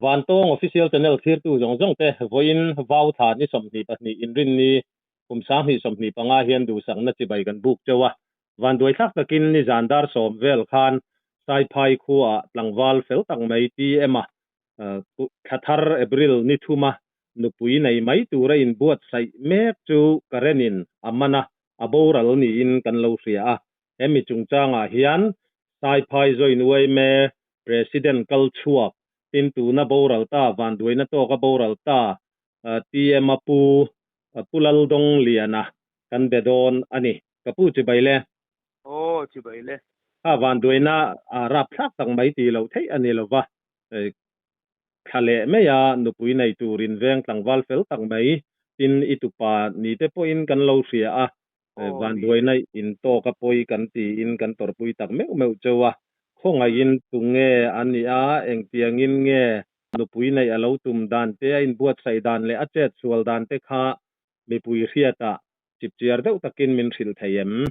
Vantawng Official Channel thlirtu zawng zawng te vawiin vau thla ni 22 inrinni kum 2025 hian duhsakna chibai kan buk cheu a. Vanduai thlak takin nizan dar 10 vel khan Saiphai khuaah tlangval fel tak mai TM a thlathar April ni thuma nupui nei mai tura inbuatsaih mek chu Karen-in a man a, a boral niin kan lo hria a. Hemi chungchangah hian Saiphai Joint yma President kal chhuak tin tuna boral ta vanduaina tawka boral ta TM a pu Pu Laldawng Liana kan be dawn a ni. Ka pu chibai le. Aw chibai le. Kha vanduaina rapthlak tak mai tih loh theih a ni lova, thla leh mai a nupui nei turin veng tlangval fel tak mai tin i tupa ni te pawhin kan lo hria a, Vanduaina in tawk a pawi kan tiin kan tawrhpui tak meuh meuh cheu a, khawngaihin tunge a nih a, engtiangin nge nupui neih a lo tum dan te, a inbuatsaih dan leh a chet sual dan te kha mipui hriatah chipchiar deuh takin min hrilh thei em?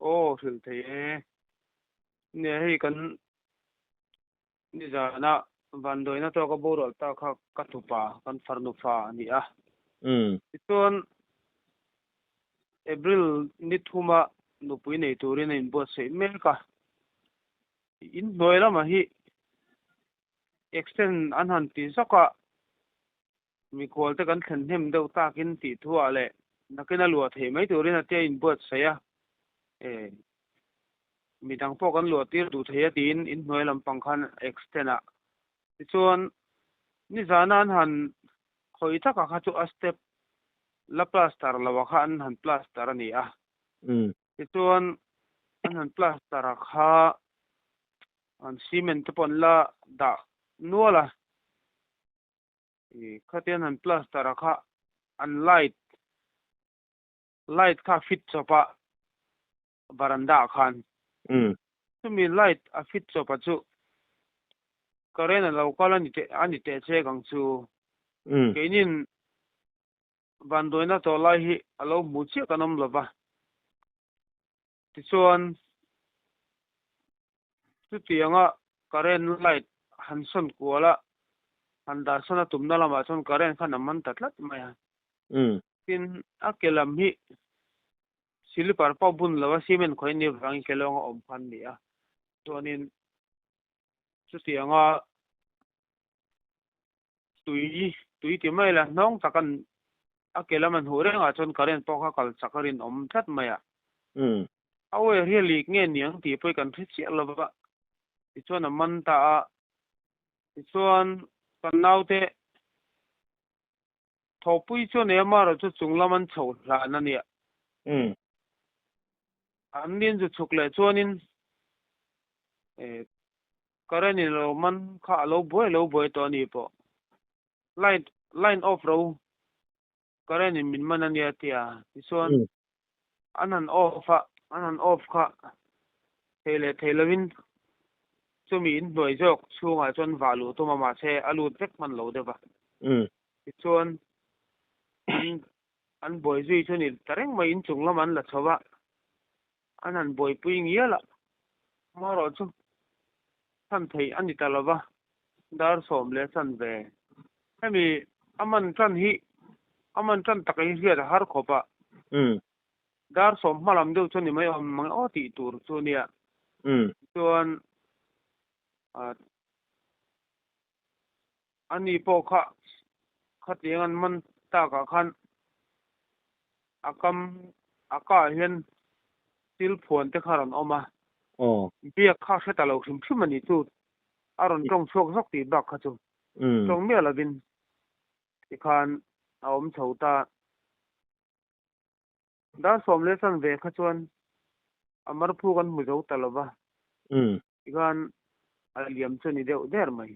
Aw, hrilh thei e. Nia hei kan nizana vanduaina tawka borual ta kha ka tupa, kan farnu fa a ni a. Tichuan, April ni thuma nupui nei turin a inbuatsaih mek a. Inhnuai lamah hi extend an han ti zawk a, mikhual te kan thlen hnem deuh takin tih thuah leh nakin a luah theih mai turin a tia inbuatsaih a, e midang pawh kan luah tir duh thei a tiin inhnuai lampang khan extend a. Tichuan, nizana an han khawih takah kha chu a step la plaster lo ah kha an han plaster a ni a. Tichuan, an han plaster a kha an cement te pawh an la dah nual a. Khatian han plaster a kha an light light kha a fit chawp a veranda ah khan. Chumi light a fit chawp a chu current a lo kal a ni teh a ni teh chek ang chu. Keinin vanduaina tawh lai hi a lo hmu chiah kan awm lova. Tichuan chutianga current light han sawn kual a, han dah sawn a tumna lamah chuan current khan a man ta tlat mai a. Tin, a ke lam hi silipar pawh bun lo a, cement khawih ni vangin ke lawnga awm khan a ni a. Chuanin chutianga tui tui ti mai la hnawng tak an a ke lam an huh reng ah chuan current pawh kha kal chak a rinawm tlat mai a. A wire hi a leak nge niang tih pawh hi kan hre chiah lo va, tichuan a man ta a, tichuan kan naute thawhpui chuan eng amaherawh chu chung lam an chho hlan a nia. An nin chu chhuk leh chuanin Current in lo man kha a lo buai lo buai tawh a ni pawh. Light line off ro current in min man a nia tia tichuan an han off a an han off kha thei leh thei lovin chumi in hnuai zawk chhungah chuan vah luh tum a mahse a lut vek hman lo deuh va. Tichuan an an buai zui chu ni ta reng mai inchung lam an la chho va An han buaipui ngial a, hmarawh chu chhan theih a ni ta lo va, dar 10 leh chan ve. Hemi a man tan hi a man tan tak hi hriat a har khawp a, dar 10 hma lam deuh chu ni mai awm mang aw tih tur chu nia. Chuan ani pawh kha khatiang an man takah khan a kam a kah hian thil phuan te kha a rawn awm a, biak kha a hre ta lo hrim hrim a ni chu a rawn tawng chhuak zawk tih bak kha chu tawng miah lovin tikhan a awm chho ta. Dar 10 leh chan ve kha chuan a marphu kan hmu zo ta lo va, tikhan a liam chu a ni deuh der mai.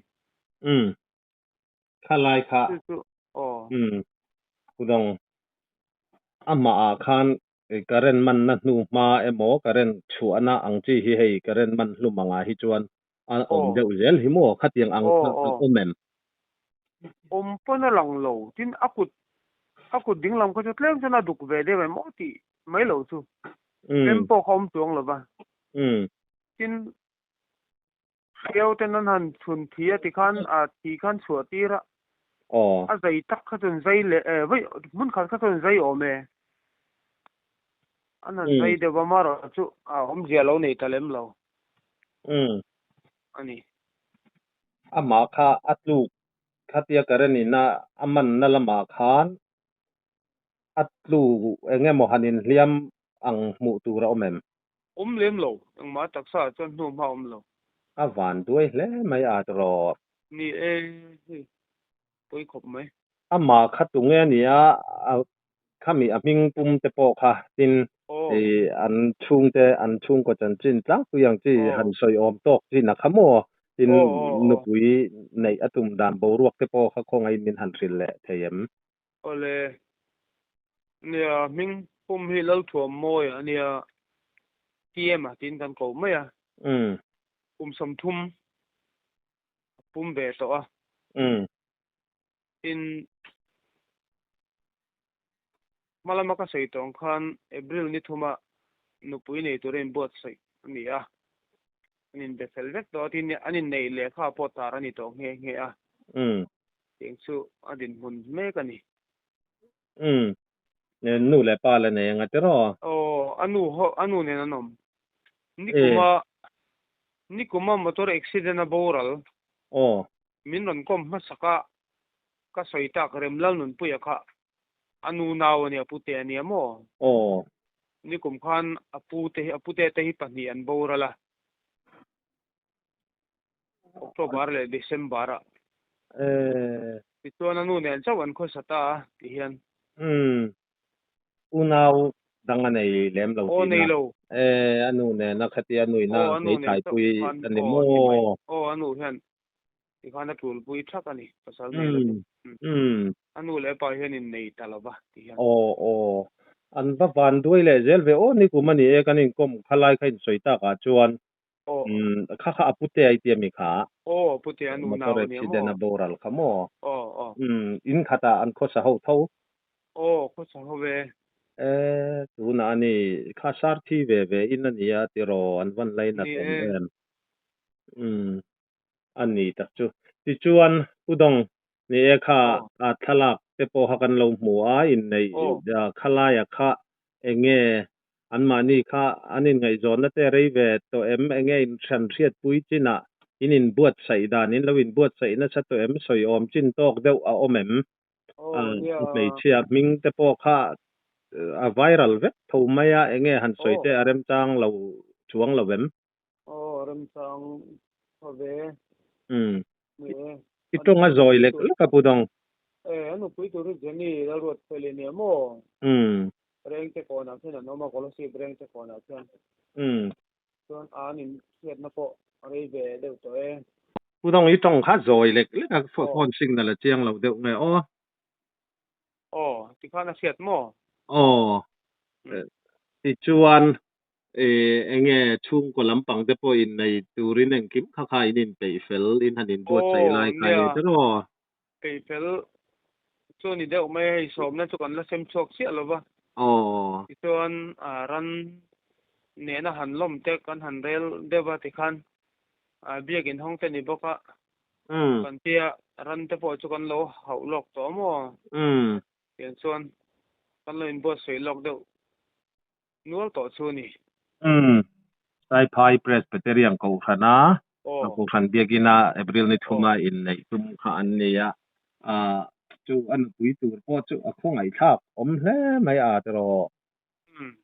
Kha lai kha. Chu chu aw. Kudang amah ah khan current man na hnu hma emaw current chhuahna ang chi hi hei current man hlum angah hi chuan a awm deuh zel hi maw khatiang ang kha a awm em? Awm pawn a lang lo tin a kut a kut ding lam kha chu tlem chuan a duk ve deuh em aw tih mai lo chu tlem pawh kha awm chuang lo va tin. Hriau ten an han chhun thi a tikhan a thi khan chhuah tir a. Aw. A zai tak kha chuan zai leh eh vawi hmun khat kha chuan zai awm e. An han zai deuh a marawh chu a awmzia lo nei ta lem lo. Umm. A ni. Amah kha a tluk khatia current in a a manna lamah khan a tlu eng emaw han inhliam ang hmuh tur a awm em? Awm lem lo, engmah taksa ah chuan hnu hma awm lo. A van duai hle mai a tiraw? Ni e, hei pawi khawp mai. Amah kha tunge a nia, a khami a hming pum te pawh kha tin an chhungte an chhungkaw chanchin tlangpui ang chi han sawi awm tawk chin a kha maw? Tin nupui neih a tum dan boruak te pawh kha khawngaihin min han hrilh leh thei em? Awle, nia hming pum hi Lalthuam Mawi a nia, TM a tiin kan ko mai a. Kum 30 a pum ve tawh a. Tin, hma lama ka sawi tawh ang khan April ni thuma nupui nei tura inbuatsaih a ni a. An inbe fel vek tawh a, tin an inneih lehkha pawh tar a ni tawh nghe nghe a. Tiang chu a dinhmun mek a ni. Umm. Nu leh pa la nei anga tiraw? Aw, a nu ho, a nu nen an awm. Nikuma, nikuma motor accident a boral. Aw. Min rawn kawm hmasak a, ka sawi tak Remlal Nunpuia kha a nu nau a nia, pute a nia maw? Aw. Nikum khan a pute hi, a pute te hi pahnih an boral a. October leh December ah. Tichuan a nu nen chauh an khawsa ta a ti hian. Umm. Unau dang a nei lem lo tihna. Aw nei lo. Eh a nu nen a khatia a nuina hmeithai pui a ni maw? Aw a nu hian tikhan a tulpui thak a ni pasal nei lo. Umm. A nu leh a pa hian in nei ta lo va ti hian. Aw aw. An va van duai leh zel ve aw nikum a ni e kan inkawm khalai kha insawi takah chuan Aw. Umm, kha kha a pute a i ti ami kha? Aw, a pute a nu nau Motor a nia maw? accident a boral kha maw? Aw, aw. Umm, in khatah an khawsa ho tho? Aw, khawsa ho ve. E, tunah a ni, kha sar thi ve ve in a nia tiraw, an van lainat Ni awm e. em? Umm, a ni tak chu. Tichuan, Pu Dawng, ni e kha a thlalak te pawh kha kan lo hmu a, inneih khalaia kha eng nge anmahni kha an inngaihzawnna te rei ve tawh em, eng nge inhran hriatpui chinah in inbuatsaih dan, in lo inbuatsaih nasa tawh em, sawi awm chin tawk deuh a awm em? A hmeichhia hming te pawh kha a viral vek tho mai a, eng nge han sawi te a remchang lo chuang lo em? Aw remchang tha ve. Umm. Ni e. I tawng a zawi lek lek a Pu Dawng. E, a nupui tur hi Jenny Lalruat Feli nia maw? Umm. Rengte kawnah khian an awm a, Kolasib Rengte kawnah khian. Umm. Chuan an inhriatna pawh a rei ve deuh tawh e. Pu Dawng i tawng kha zawi lek lek a, phone signal a chiang lo deuh nge aw. Aw, tikhan a hriat maw? Aw. Tichuan Enge chhungkaw lampang te pawh innei turin engkim kha kha in inpeih fel in han inbuatsaih lai kha ni te maw? Peih fel chu ni deuh mai a, hei sawmna chu kan la sem chhuak chiah lo va. Tichuan ran nena han lawm te kan han rel deuh a tikhan biakin hawng te ni bawk a, kan tia ran te pawh chu kan lo hauh lawk tawh maw? Tiang chuan kan lo inbuatsaih lawk deuh Nual tawh chu a ni. Umm. Saiphai Presbyterian Kohhrana Kohhran Biakina April ni thuma inneih tum kha an ni a. Chu a nupui tur pawh chu a khawngaihthlak awm hle mai a tiraw. Umm.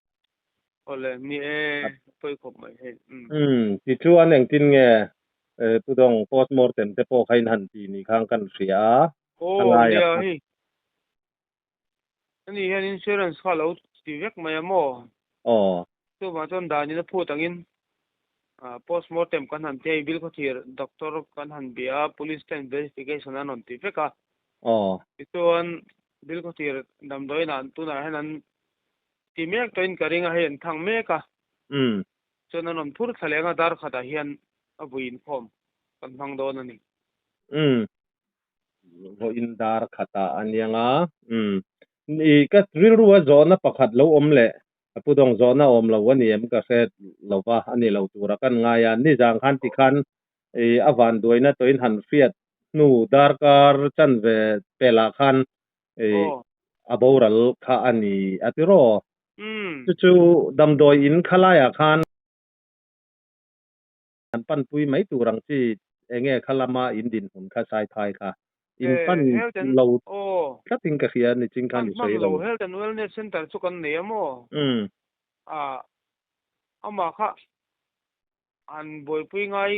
Awle, ni e, pawi khawp mai hei. Umm. Umm, tichuan engtin nge Pu Dawng postmortem te pawh kha in han ti ni khan kan hria a. Aw, nia hei. Ani hian insurance kha a lo ti vek mai a maw? Aw. Chuvang chuan danin a phut angin postmortem kan han ti a, bilkhawthir doctor kan han bia a, police ten verification an rawn ti vek a. Aw. Tichuan bilkhawthir damdawiin ah tunah hian an ti mek tawhin ka ring a, hei an thang mek a. Umm. Chuan an rawn phur thla leng a, dar khatah hian a vui inkhawm kan hmang dawn a ni. Umm. Vawiin dar khatah a niang a, umm, i ka rilru a zawhna pakhat lo awm leh a pu dawng zawhna awm lo a ni em ka hre lo va, a ni lo tura kan ngai a, nizang khan tikhan I a vanduaina tawhin han hriat hnu darkar chanve pelah khan i a boral kha a ni a ti raw. Chu chu damdawi in khalaiah khan an panpui mai tur ang chi enge kha lama in dinhmun kha Saiphai kha in pan lo tlatin ka hria nichin khan i sawi lo. Health and Wellness Centre chu kan nei a maw? Amah kha An buaipui ngai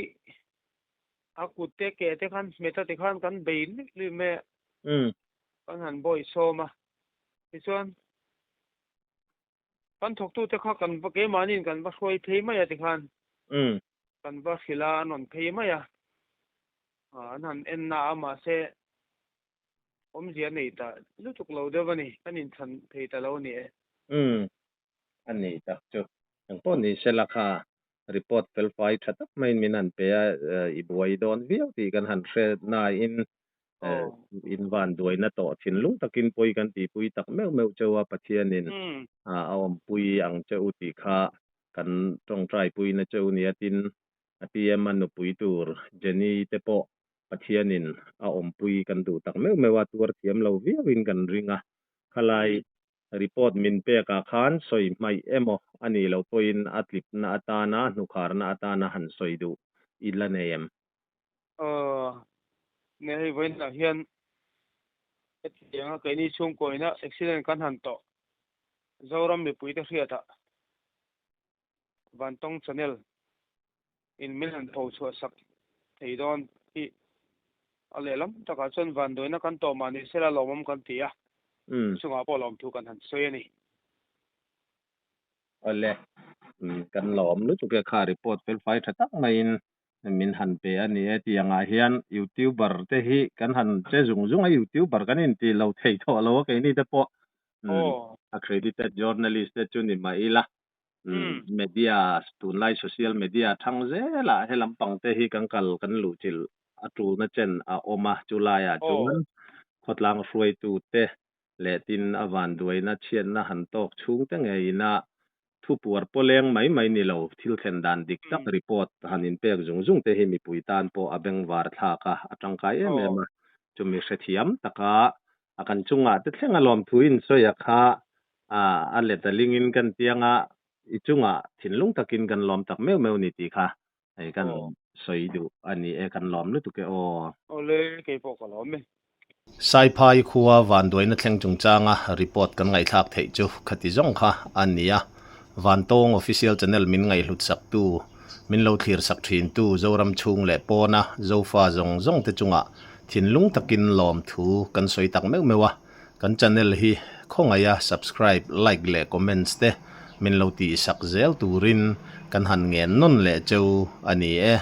a kut te ke te khan hmet a tikhan kan bei luih luih mai a, kan han bawi sawm a. Tichuan kan thawktute kha kan va keimahniin kan va hruai phei mai a tikhan kan va hrilh a, an rawn phei mai a, an han en na a mahse awmzia nei ta lutuk lo deuh a ni, kan inchhan thei ta lo a ni e. A ni tak chu. Engpawh ni se la kha report felfai tha tak maiin min han pe a, i buai dawn viau tih kan han hre nain in van duaina tawh thinlung takin pawi kan tihpui tak meuh meuh cheu a, Pathianin a awmpui ang che u tih kha kan tawngtaipuina cheu nia tin a PM a nupui tur Jenny te pawh Pathianin a awmpui kan duh tak meuh meuh a, tuar thiam lo viauin kan ring a, khalai Report min pekah khan sawi hmaih emaw a nih loh pawhin a tlipna atana hnukharna atana han sawi duh i la nei em? Aw, ne hei vawiinah hian hetianga keini chhungkawiina accident kan han tawh Zoram mipuite hriatah Vantawng Channel in min han pho chhuah sak thei dawn hi a lehlam takah chuan vanduaina kan tawh mah ni sela lawmawm kan ti a, chungah pawh lawmthu kan han sawi a ni. Awle, kan lawm lutuk e kha report felfai tha tak maiin min han pe a ni e tih angah hian youtuber te hi kan han che zung zung a, youtuber kan inti lo thei tawh lo a keini te pawh accredited journalist te chu ni mah ila Media, tunlai social media thang zelah he lampang te hi kan kal kan luhchilh a tulna chen a awm a, chulaiah chuan khawtlang hruaitu te leh tin a vanduaina chhiatna han tawk chhung te ngeiin a thupuar pawleng mai mai ni lo thil thlen dan dik tak report han inpek zung zung te hi mipui tan pawh a bengvar thlak a, a tangkai em em a, chumi hrethiam taka a kan chungah te thleng a lawmthu insawi a kha a let a lingin kan tiang a, i chungah thinlung takin kan lawm tak meuh meuh ni tih kha hei kan sawi duh a ni e, kan lawm lutuk e aw. Awle, kei pawh ka lawm e. Saiphai khua vanduaina thleng chungchanga report kan ngaihthlak theih chu khati zawng kha a ni a, Vantawng Official Channel min ngaihhlut saktu, min lo thlir sak thintu Zoram chhung leh pawna Zofa zawng zawng te chungah thinlung takin lawmthu kan sawi tak meuh meuh a. Kan channel hi khawngaiha subscribe, like leh comments te min lo tihsak zel turin kan han ngen nawn leh cheu a ni e.